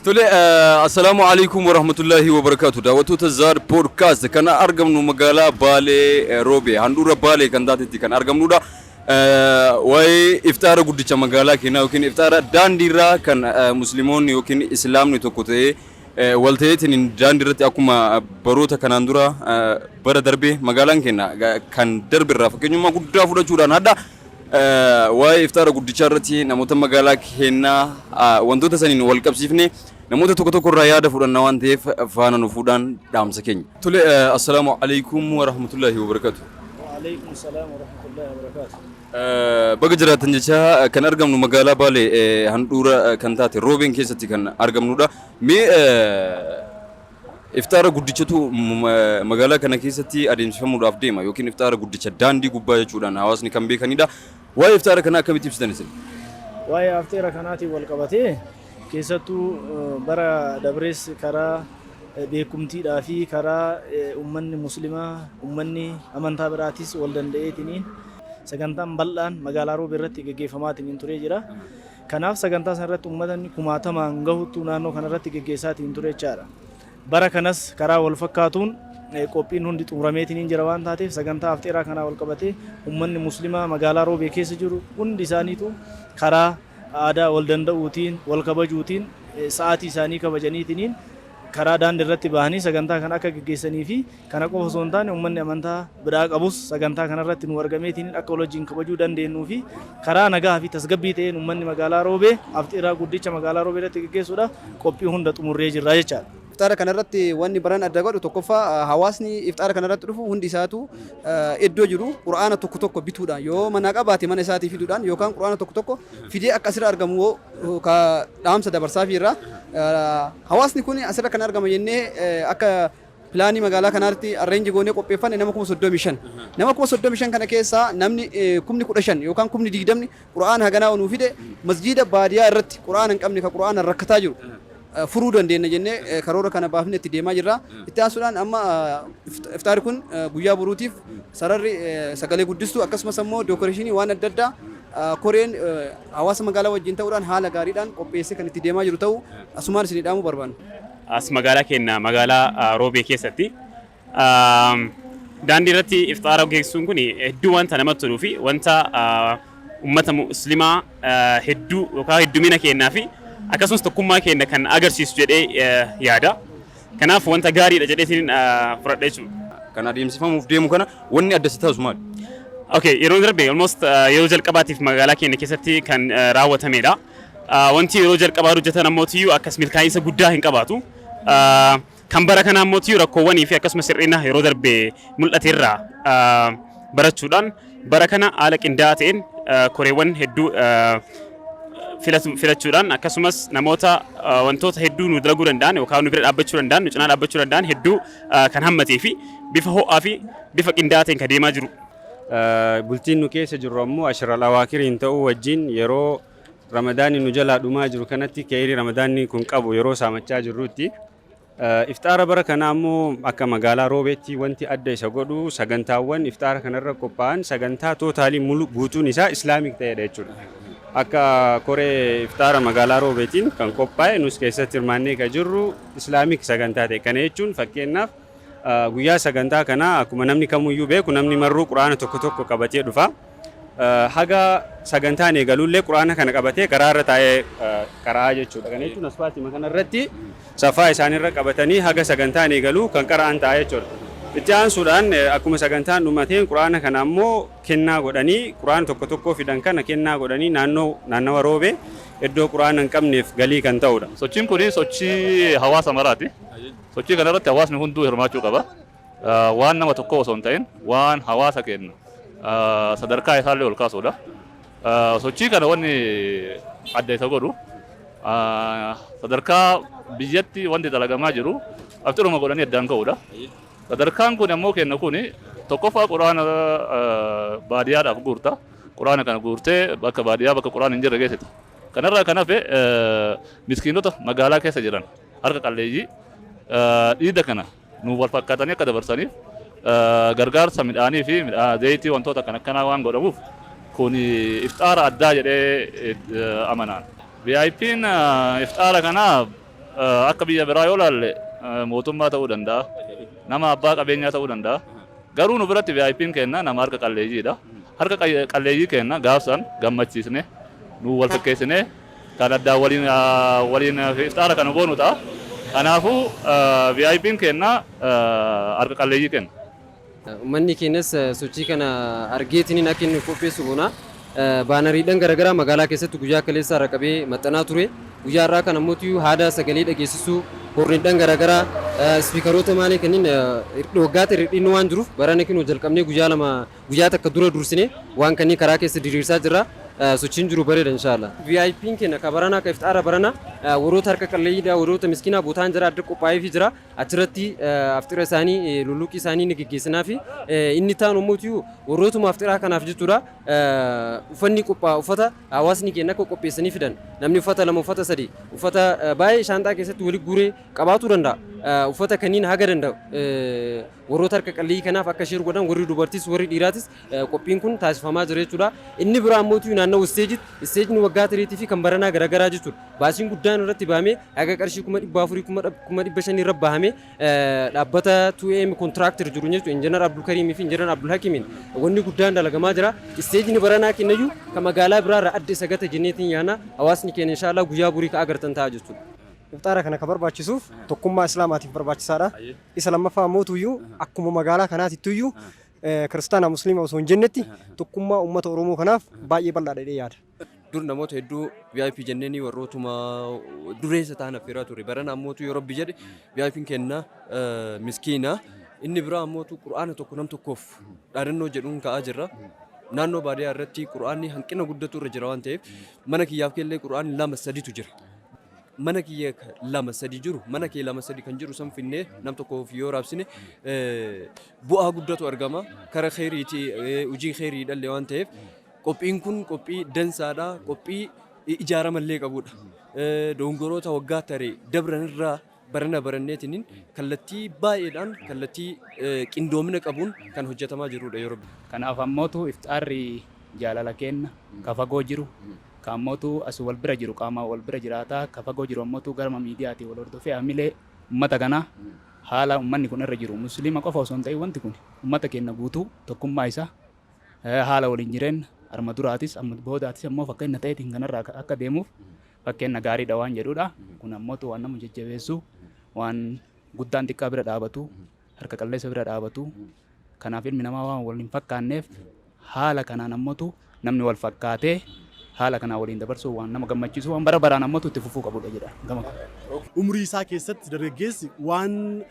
Tole, assalaamu alaikum warahmatullahi wabarakatuh. Daawwattoota Zaad Podcast kan argamnu magaalaa Baalee Roobee, handhuura Baalee kan taatetti kan argamnudha. Waa'ee iftaara guddicha magaalaa keenyaa yookiin iftaara daandiirraa kan musliimoonni yookiin islaamni tokko ta'ee wal ta'eetiin daandii irratti akkuma baroota kanaan dura bara darbee magaalaan keenya kan darbe irraa fakkeenyummaa guddaa fudhachuudhaan hadha waa'ee iftaara guddichaa irratti namoota magaalaa keenyaa wantoota saniin wal qabsiifne namoota tokko tokko irraa yaada fudhanna waan ta'eef faana nu fuudhaan dhaamsa keenya. Tole, assalaamu alaikum warahmatullahi wabarakatuh. Waalaikum salaam warahmatullahi wabarakatuh. Baga jiraatan jecha kan argamnu magaalaa Baalee handhuura kan taate Roobeen keessatti kan argamnudha. Mee iftaara guddichatu magaalaa kana keessatti adeemsifamuudhaaf deema yookiin iftaara guddicha daandii gubbaa jechuudhaan hawaasni kan beekanidha. Waa'ee iftaara kanaa akkamitti ibsitan isin? Waa'ee afteera kanaatiin wal qabatee, keessattuu bara dabrees karaa beekumtiidhaa fi karaa uummanni muslimaa, uummanni amantaa biraatis wal danda'eetiniin sagantaan bal'aan magaalaa Roobee irratti gaggeeffamaatiin turee jira. Kanaaf sagantaa sana irratti uummatni kumaatamaan gahutu naannoo kanarratti gaggeessaatiin ture jechaadha. Bara kanas karaa wal fakkaatuun qophiin hundi xumurameetiin jira waan taateef, sagantaa afxeeraa kanaa wal qabatee uummanni muslimaa magaalaa Roobee keessa jiru hundi isaaniitu karaa aadaa wal danda'uutiin, wal kabajuutiin, sa'aatii isaanii kabajaniitiniin karaa daandii irratti bahanii sagantaa kana akka gaggeessanii fi kana qofa osoo hin taane, uummanni amantaa biraa qabus sagantaa kanarratti nu argameetiin akka wal wajjin kabajuu dandeenyuu fi karaa nagaa fi tasgabbii ta'een uummanni magaalaa Roobee afxiiraa guddicha magaalaa Roobee irratti gaggeessuudhaaf qophii hunda xumurree jirra jechaadha. Iftaara kanarratti wanni baran adda godhu, tokkoffaa, hawaasni iftaara kanarratti dhufu hundi isaatu iddoo jiru quraana tokko tokko bituudhaan, yoo mana qabaate mana isaatii fiduudhaan, yookaan quraana tokko tokko fidee akka asirra argamu ka dhaamsa dabarsaafii irra. Hawaasni kun asirra kan argama jennee akka pilaanii magaalaa kanaatti arrange goonee qopheeffanne nama 35,000. Nama 35,000 kana keessaa namni 15,000 yookaan 20,000 quraana haganaa nuu fide, masjiida baadiyaa irratti quraana hin qabne, ka quraana rakkataa jiru furuu dandeenya jennee karoora kana baafnee itti deemaa jirra. Itti aansuudhaan amma iftaarri kun guyyaa boruutiif sararri sagalee guddistuu akkasumas ammoo decoration waan adda addaa koreen hawaasa magaalaa wajjin ta'uudhaan haala gaariidhaan qopheessee kan itti deemaa jiru ta'uu asumaan isin dhaamuu barbaanna. As magaalaa keenya, magaalaa Roobee keessatti daandii irratti ifxaara geessuun kun hedduu wanta namatti toluu fi wanta ummata muslimaa hedduu yookaan heddumina keenyaa fi akkasumas tokkummaa keenya kan agarsiisu jedhee yaada. Kanaaf wanta gaariidha jedheetiin fudhadha jechuudha. Kan adeemsifamuuf deemu kana wanni adda si taasisu maali? Okay, yeroo darbe almost yeroo jalqabaatiif magaalaa keenya keessatti kan raawwatamedha. Wanti yeroo jalqabaa hojjetan ammootiyyuu akkas milkaa'insa guddaa hin qabaatu. Kan bara kana ammootiyyuu rakkoowwanii fi akkasumas hir'ina yeroo darbe mul'ateerraa barachuudhaan bara kana haala qindaa'aa ta'een koreewwan hedduu filachuudhaan, akkasumas namoota wantoota hedduu nu dalaguu danda'an yookaan nu bira dhaabbachuu danda'an, nu cinaa dhaabbachuu danda'an hedduu kan hammatee fi bifa ho'aa fi bifa qindaa'aa ta'een kan deemaa jiru. Bultiin nu keessa jirru ammoo ashiral awaakiriin ta'uu wajjin, yeroo ramadaanni nu jalaa dhumaa jiru kanatti, keerii ramadaanni kun qabu yeroo saamachaa jirrutti, ifxaara bara kanaa ammoo akka magaalaa Roobeetti wanti adda isa godhu sagantaawwan ifxaara kanarra qophaa'an sagantaa totally guutuun isaa Islamic ta'edha jechuudha. Akka koree ifxaara magaalaa Roobeetiin kan qophaa'e, nus keessatti hirmaannee kan jirru, Islamic sagantaa ta'e. Kana jechuun fakkeenyaaf guyyaa sagantaa kanaa akkuma namni kamuyyuu beeku, namni marruu quraana tokko tokko qabatee dhufa. Haga sagantaan eegalullee quraana kana qabatee karaa irra taa'ee qara'aa jechuudha. Kana jechuun asfaaltii kana irratti safaa isaanirra qabatanii haga sagantaan eegaluu kan qara'an ta'a jechuudha. Itti aansuudhaan akkuma sagantaan dhumateen quraana kana ammoo kennaa godhanii, quraana tokko tokko fidan kana kennaa godhanii, naannoo naannawa Roobee iddoo quraana hin qabneef galii kan ta'udha. Sochiin kun sochii hawaasa maraati. Sochii kana irratti hawaasni hunduu hirmaachuu qaba. Waan nama tokko osoo hin ta'in waan hawaasa keenya sadarkaa isaallee ol kaasuudha. Sochii kana wanni adda isa godhu, sadarkaa biyyatti wanti dalagamaa jiru afxiruma godhanii addaan ka'uudha. Sadarkaan kun ammoo kenna kun tokkoffaa quraana baadiyyaadhaaf guurta. Quraana kana guurtee bakka baadiyyaa bakka quraan hin jirre geessita. Kanarraa kan hafe miskiinota magaalaa keessa jiran, harka qalleeyyii, dhiida kana nu wal fakkaatanii akka dabarsaniif gargaarsa midhaanii fi zayitii, wantoota kan akkanaa waan godhamuuf, kun ifxaara addaa jedhee amanaan. VIP'n ifxaara kanaa Akka biyya biraa yoo laalle mootummaa ta'uu danda'a. Nama abbaa qabeenyaa ta'uu danda'a. Garuu nu biratti VIP'n kenna nama harka qalleeyyiidha. Harka qalleeyyii kenna gaafsan gammachiisne, nu wal fakkeessine, kan addaan waliin ifxaara kana goonu ta'a. Kanaafuu VIP'n kenna harka qalleeyyii kenna. Uummanni keenyas sochii kana argeetiniin akka inni qopheessu goona. Baanariidhaan garaagaraa magaalaa keessatti guyyaa kaleessaa irra qabee maxxanaa ture. Guyyaa har'aa kana immoo haada sagalee dhageessisuu, horniidhaan garaagaraa, ispiikaroota maalii kanneen waggaatti hir'inni waan jiruuf, barana kinoo jalqabnee guyyaa 2, guyyaa 1 dura dursine waan kanneen karaa keessa diriirsaa jirra. Sochiin jiru bareeda, inshaalla. VIP'n keenya ka baranaa, ka ifxaara barana, warroota harka qalleeyyiidha, warroota miskiinaa bootaan jira, adda qophaa'eefii jira. Achirratti afxira isaanii, lulluqqii isaanii ni geggeessinaa fi inni taan immoo warrootuma afxiraa kanaaf jechuudha uffanni qophaa, uffata hawaasni keenya akka qopheessanii fidan. Namni uffata 2, uffata 3, uffata baay'ee shaanxaa keessatti walitti guuree qabaatuu danda'a. Uffata kanneen haga danda'u warroota harka qalleeyyii kanaaf akka ishee godhan, warri dubartiis warri dhiiraatis qophiin kun taasifamaa jira jechuudha. Inni biraa immoo naannoo isteejitti, isteejni waggaa tiriitii fi kan baranaa garaagaraa jechuudha. Baasiin guddaan irratti bahamee haga qarshii 400,000, 500,000 irra bahamee dhaabbata 2M contractor jiru jechuudha. Injiinar Abdulkariimii fi Injiinar Abdulhakimiin wanni guddaan dalagamaa jira. Isteejni baranaa kennayyuu kan magaalaa biraarraa adda isa gata jenneetiin yaana. Hawaasni keenya inshaallah guyyaa burii ka agartan ta'a jechuudha. Ifxaara kana ka barbaachisuuf tokkummaa islaamaatiif barbaachisaadha. Isa lammaffaa mootuyyuu akkuma magaalaa kanaatittuyyuu kiristaana musliima osoo hin jennetti tokkummaa uummata Oromoo kanaaf baay'ee bal'aadha jedhee yaada. Dur namoota hedduu VIP jenneeni warrootuma dureessa ta'an affeeraa ture. Barana ammootu yoo Rabbi jedhe VIP'n kenna miskiina. Inni biraa ammootu qura'aana tokko nam tokkoof dhaadannoo jedhuun ka'aa jirra. Naannoo baadiyyaa irratti qura'aanni hanqina guddatu irra jira waan ta'eef, mana kiyyaaf kellee qura'aanni lama saditu jira. Mana kiyya lama sadi jiru, mana kee lama sadi kan jiru san finnee nam tokkoof yoo raabsine bu'aa guddatu argama. Kara kheyriiti, hojii kheyrii dhalle waan ta'eef qophiin kun qophii dansaadha. Qophii ijaaramallee qabudha. Dongoroota waggaa taree dabran irraa barana baranneetiniin kallattii baay'eedhaan, kallattii qindoomina qabuun kan hojjetamaa jirudha yeroo. Kanaaf ammootu ifxaarri jaalala kenna ka fagoo jiru, ka ammootu as wal bira jiru, qaama wal bira jiraataa ka fagoo jiru ammootu garma miidiyaatiin wal hordofee hamilee ummata kanaa, haala ummanni kun irra jiru, musliima qofa osoo hin ta'in wanti kun ummata keenya guutuu tokkummaa isaa, haala waliin jireenya arma duraatis amma boodaatis ammoo fakkeenya ta'eetiin kanarraa akka deemuuf fakkeenya gaariidha waan jedhudha. Kun ammootu waan nama jajjabeessu, waan guddaan xiqqaa bira dhaabatu, harka qalleessa bira dhaabatu. Kanaaf ilmi namaa waan wal hin fakkaanneef haala kanaan ammootu namni wal fakkaatee haala kanaan waliin dabarsuu waan nama gammachiisu, waan bara baraan ammootu itti fufuu qabudha jedha. Gama Umrii isaa keessatti dargaggeessi waan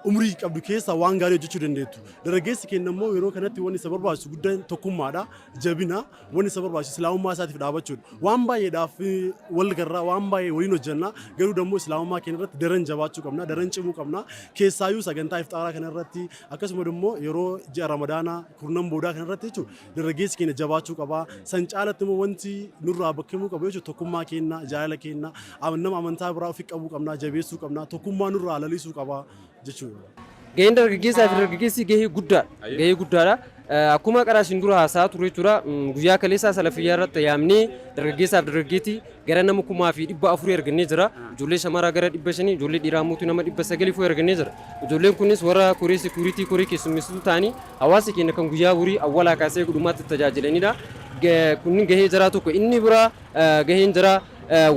umrii qabdu keessa waan gaarii hojjechuu dandeettu. Dargaggeessi keenya immoo yeroo kanatti wanni isa barbaachisu guddaan tokkummaadha, jabina, wanni isa barbaachisu islaamummaa isaatiif dhaabachuudha. Waan baay'eedhaaf wal garraa, waan baay'ee waliin hojjenna. Garuu dammoo islaamummaa keenya irratti daran jabaachuu qabna, daran cimuu qabna. Keessaayyuu sagantaa iftaaraa kana irratti, akkasuma immoo yeroo ji'a Ramadaanaa kurnan boodaa kana irratti jechuudha, dargaggeessi keenya jabaachuu qaba. San caalatti immoo wanti nurraa bakkimuu qabu jechuudha tokkummaa keenya, jaalala keenya, nama amantaa biraa ofii qabuu qabna, jabeessuu qabna, tokkummaa nurraa lalisuu qaba jechuudha. Gaheen dargaggeessaa fi dargaggeessi gahee guddaadha. Gahee guddaadha. Akkuma qaraa isin dura haasaa ture jechuudha. Guyyaa kaleessaa salafiyyaa irratti yaamnee dargaggeessaa fi dargaggeettii gara nama 4,400 argannee jira. Ijoollee shamaraa gara 500, ijoollee dhiiraa mootuu nama 900 fuuf argannee jira. Ijoolleen kunis warra koree security, koree keessummeessituu ta'anii hawaasa keenya kan guyyaa borii awwalaa kaasee gudhumaatti tajaajilanidha. Kunni gahee jaraa tokko. Inni biraa gaheen jaraa,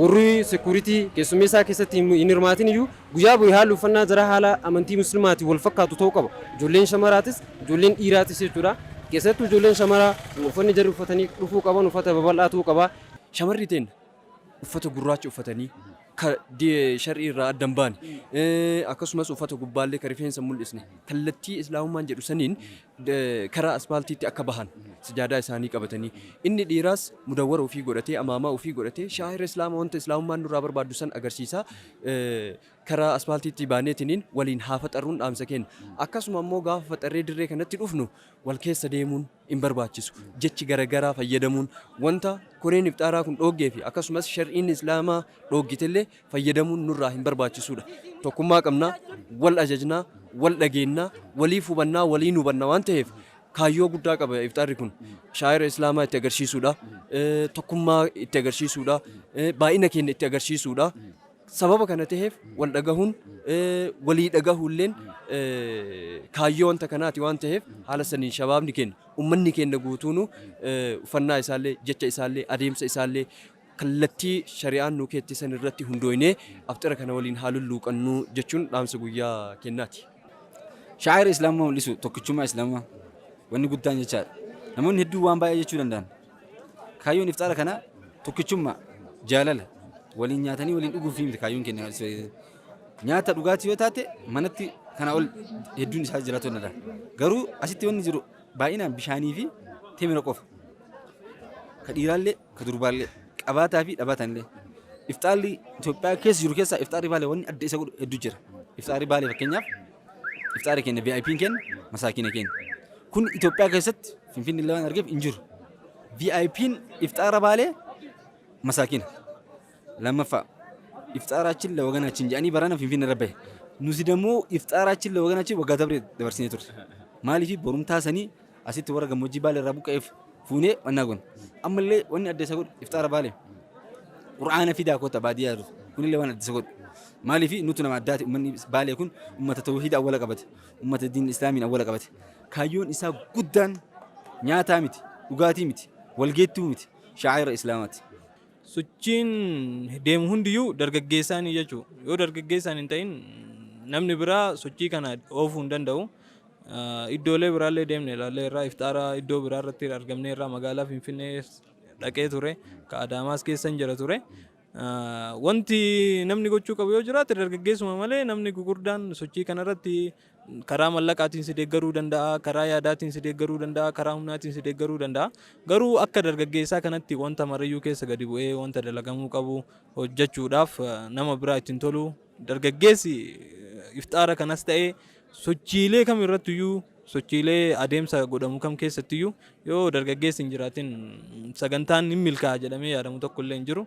warri security keessummeessaa keessatti hin hirmaatin iyyuu, guyyaa borii haalli uffannaa jaraa haala amantii muslimaatiin wal fakkaatu ta'uu qaba. Ijoolleen shamaraatis ijoolleen dhiiraatis jechuudha. Keessattuu ijoolleen shamaraa uffanni jarri uffatanii dhufuu qaban uffata babal'aa ta'uu qaba. Shamarri teenya uffata gurraacha uffatanii ka shar'ii irraa adda hin baane, akkasumas uffata gubbaallee ka rifeensa mul'isne, kallattii islaamummaan jedhu saniin karaa aspaaltiitti akka bahan sajaadaa isaanii qabatanii, inni dhiiraas mudawwara ofii godhatee, amaamaa ofii godhatee, shaa'ira islaama, wanta islaamummaan nurraa barbaaddu san agarsiisaa karaa aspaaltiitti baaneetiniin waliin haa faxarruun dhaamsa kenna. Akkasuma immoo gaafa faxarree dirree kanatti dhufnu wal keessa deemuun hin barbaachisu. Jechi garagaraa fayyadamuun, wanta koreen iftaaraa kun dhooggee fi akkasumas shar'iin islaamaa dhooggitellee fayyadamuun nurraa hin barbaachisuudha. Tokkummaa qabna, wal ajajnaa, wal dhageennaa, waliif hubannaa, waliin hubanna waan ta'eef kaayyoo guddaa qaba iftaarri kun. Shaa'ira islaamaa itti agarsiisuudha, tokkummaa itti agarsiisuudha, baay'ina keenya itti agarsiisuudha. Sababa kana taheef wal dhagahuun, walii dhagahuulleen kaayyoo wanta kanaati waan taheef, haala saniin shabaabni keenya, ummanni keenya guutuunu uffannaa isaallee, jecha isaallee, adeemsa isaallee kallattii shari'aan nu keette san irratti hundooynee afxira kana waliin haa lulluuqannuu jechuun dhaamsa guyyaa kennaati. Shaa'ira Islaamummaa mul'isu, tokkichummaa Islaamummaa wanni guddaan jechaadha. Namoonni hedduun waan baay'ee jechuu danda'an. Kaayyoon ifxaara kanaa tokkichummaa, jaalala, waliin nyaatanii waliin dhuguuf miti kaayyoon keenya. Nyaata dhugaatii yoo taate manatti kana ol hedduun isaa jiraachuu danda'a. Garuu asitti wanni jiru baay'inaan bishaanii fi temira qofa. Ka dhiiraallee ka durbaallee, qabaataa fi dhabaataanillee. Ifxaarri Itoophiyaa keessa jiru keessaa ifxaarri Baalee wanni adda isa godhu hedduu jira. Ifxaarri Baalee fakkeenyaaf, ifxaarri keenya VIP'n keenya masaakiina keenya. Kun Itoophiyaa keessatti Finfinnee illee waan argeef hin jiru. VIP'n ifxaara Baalee masaakiina. Lammaffaa, ifxaaraachin lawaganaachin jedhanii barana Finfinnee irra bahe. Nuti dammoo ifxaaraachin lawaganaachin waggaa dabre dabarsinee turre. Maaliif borumtaa sanii asitti warra gammoojjii Baalee irraa buqqa'eef fuunee wannaa goone. Ammallee wanni adda isa godhu ifxaara Baalee. Qur'aana fidaa kota baadiyyaa jiru. Kunillee waan adda isa godhu. Maaliif nutu nama addaati, uummanni Baalee kun uummata tawhiida awwala qabate. Uummata diin Islaamiin awwala qabate. Kaayyoon isaa guddaan nyaataa miti, dhugaatii miti, walgeettuu miti, shaa'ira Islaamaati. Sochiin deemu hundiyyuu dargaggeessaanii jechuudha. Yoo dargaggeessaan hin ta'in namni biraa sochii kana oofuu hin danda'u. Iddoolee biraallee deemne ilaallee irraa, ifxaara iddoo biraa irratti argamnee irraa, magaalaa Finfinnee dhaqee ture, ka Adaamaas keessa hin jira ture. Wanti namni gochuu qabu yoo jiraate dargaggeessuma malee namni gugurdaan sochii kanarratti karaa mallaqaatiin si deeggaruu danda'a, karaa yaadaatiin si deeggaruu danda'a, karaa humnaatiin si deeggaruu danda'a. Garuu akka dargaggeessaa kanatti wanta marayyuu keessa gadi bu'ee wanta dalagamuu qabu hojjechuudhaaf nama biraa ittiin tolu. Dargaggeessi ifxaara kanas ta'ee sochiilee kam irrattiyyuu, sochiilee adeemsa godhamu kam keessattiyyuu yoo dargaggeessi hin jiraatin sagantaan hin milkaa'a jedhamee yaadamu tokko illee hin jiru.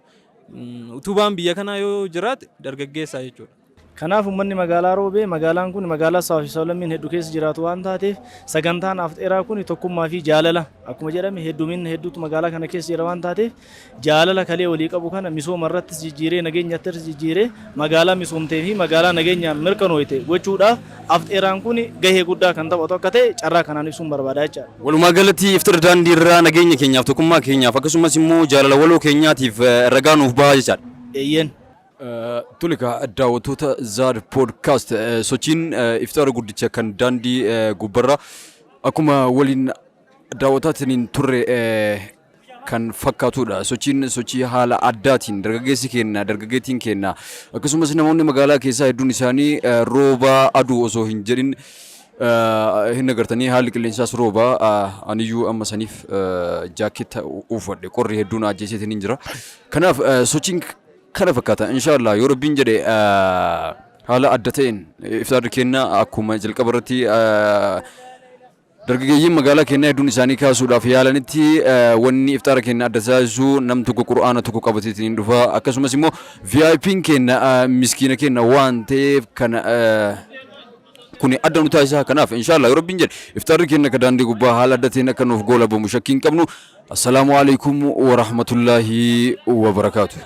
Utubaan biyya kanaa yoo jiraate dargaggeessaa jechuudha. Kanaaf uummanni magaalaa Roobee, magaalaan kun magaalaa sabaa fi sablammiin heddu keessa jiraatu waan taateef, sagantaan afxeeraa kun tokkummaa fi jaalala, akkuma jedhame hedduminna hedduutu magaalaa kana keessa jira waan taateef, jaalala kalee walii qabu kana misooma irrattis jijjiiree, nageenyattis jijjiiree, magaalaa misoomtee fi magaalaa nageenyaan mirkanooyte gochuudhaaf afxeeraan kun gahee guddaa kan taphatu akka ta'e carraa kanaan ibsuun barbaada jechaadha. Walumaa galatti iftira daandii irraa nageenya keenyaaf, tokkummaa keenyaaf, akkasumas immoo jaalala waloo keenyaatiif ragaa nuuf bahaa jechaadha. Eeyyeen. Tole egaa daawwattoota Zaad Podcast, sochiin iftaara guddicha kan daandii gubbarraa akkuma waliin daawwataatiin turre kan fakkaatudha. Sochiin sochii haala addaatiin dargaggeessi keenya, dargaggeettiin keenya, akkasumas namoonni magaalaa keessaa hedduun isaanii rooba aduu osoo hin jedhin hin agartanii, haalli qilleensaas rooba, aniyyuu amma saniif jaaketta uffadhe, qorri hedduun ajjeeseetiin hin jira. Kanaaf sochiin kana fakkaata. Inshaallah yoo Rabbiin jedhe haala adda ta'een iftaarri keenya akkuma jalqaba irratti dargaggeeyyiin magaalaa keenyaa hedduun isaanii kaasuudhaaf yaalanitti, wanni iftaara keenya adda taasisu nam tokko qur'aana tokko qabateetiin hin dhufa, akkasumas immoo VIP'n keenya miskiina keenya waan ta'eef kana kuni adda nu taasisa. Kanaaf inshaallah yoo Rabbiin jedhe iftaarri keenya ka daandii gubbaa haala adda ta'een akka nuuf goolabamu shakkii hin qabnu. Assalaamu alaikum wa rahmatullaahi wa barakaatu.